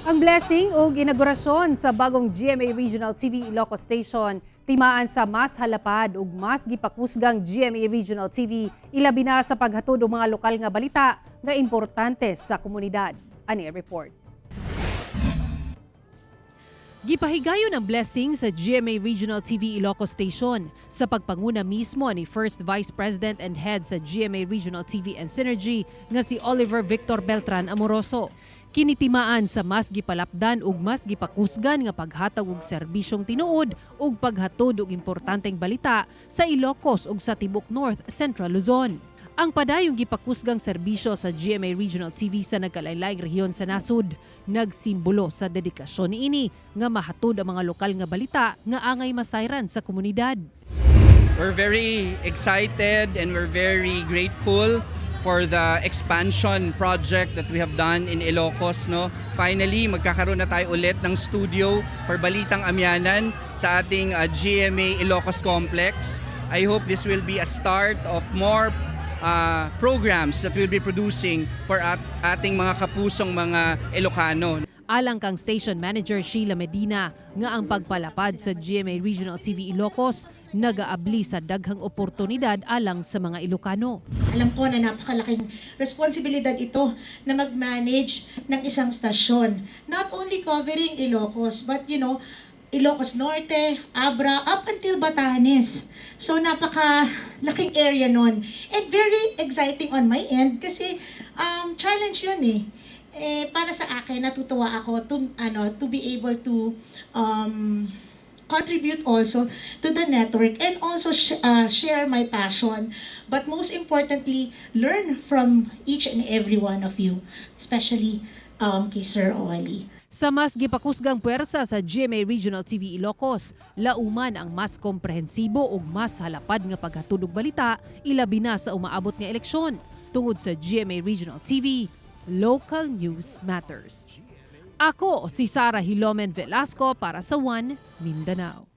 Ang blessing ug inaugurasyon sa bagong GMA Regional TV Ilocos Station timaan sa mas halapad ug mas gipakusgang GMA Regional TV, ilabi na sa paghatod og mga lokal nga balita nga importante sa komunidad. Ani ang report. Gipahigayon ang blessing sa GMA Regional TV Ilocos Station sa pagpanguna mismo ni First Vice President and Head sa GMA Regional TV and Synergy nga si Oliver Victor Beltran Amoroso. Kini timaan sa mas gipalapdan ug mas gipakusgan nga paghatag og serbisyong tinuod ug paghatod og importanteng balita sa Ilocos ug sa tibok North Central Luzon. Ang padayong gipakusgang serbisyo sa GMA Regional TV sa nagkalain-laing rehiyon sa nasud nagsimbolo sa dedikasyon niini nga mahatod ang mga lokal nga balita nga angay masayran sa komunidad. We're very excited and we're very grateful for the expansion project that we have done in Ilocos, no? Finally, magkakaroon na tayo ulit ng studio for Balitang Amianan sa ating GMA Ilocos Complex. I hope this will be a start of more programs that we'll be producing for ating mga kapusong mga Ilocano. Alang kang station manager Sheila Medina nga ang pagpalapad sa GMA Regional TV Ilocos nagaabli sa daghang oportunidad alang sa mga Ilocano. Alam ko na napakalaking responsibilidad ito na mag-manage ng isang stasyon. Not only covering Ilocos, but Ilocos Norte, Abra, up until Batanes. So napakalaking area nun. And very exciting on my end kasi challenge yun eh. Eh, para sa akin, natutuwa ako to be able to contribute also to the network and also share my passion. But most importantly, learn from each and every one of you, especially kay Sir Oli. Sa mas gipakusgang puwersa sa GMA Regional TV Ilocos, lauman ang mas komprehensibo ug mas halapad nga paghatod og balita, ilabi na sa umaabot nga eleksyon. Tungod sa GMA Regional TV, local news matters. Ako si Sara Hilomen Velasco para sa One Mindanao.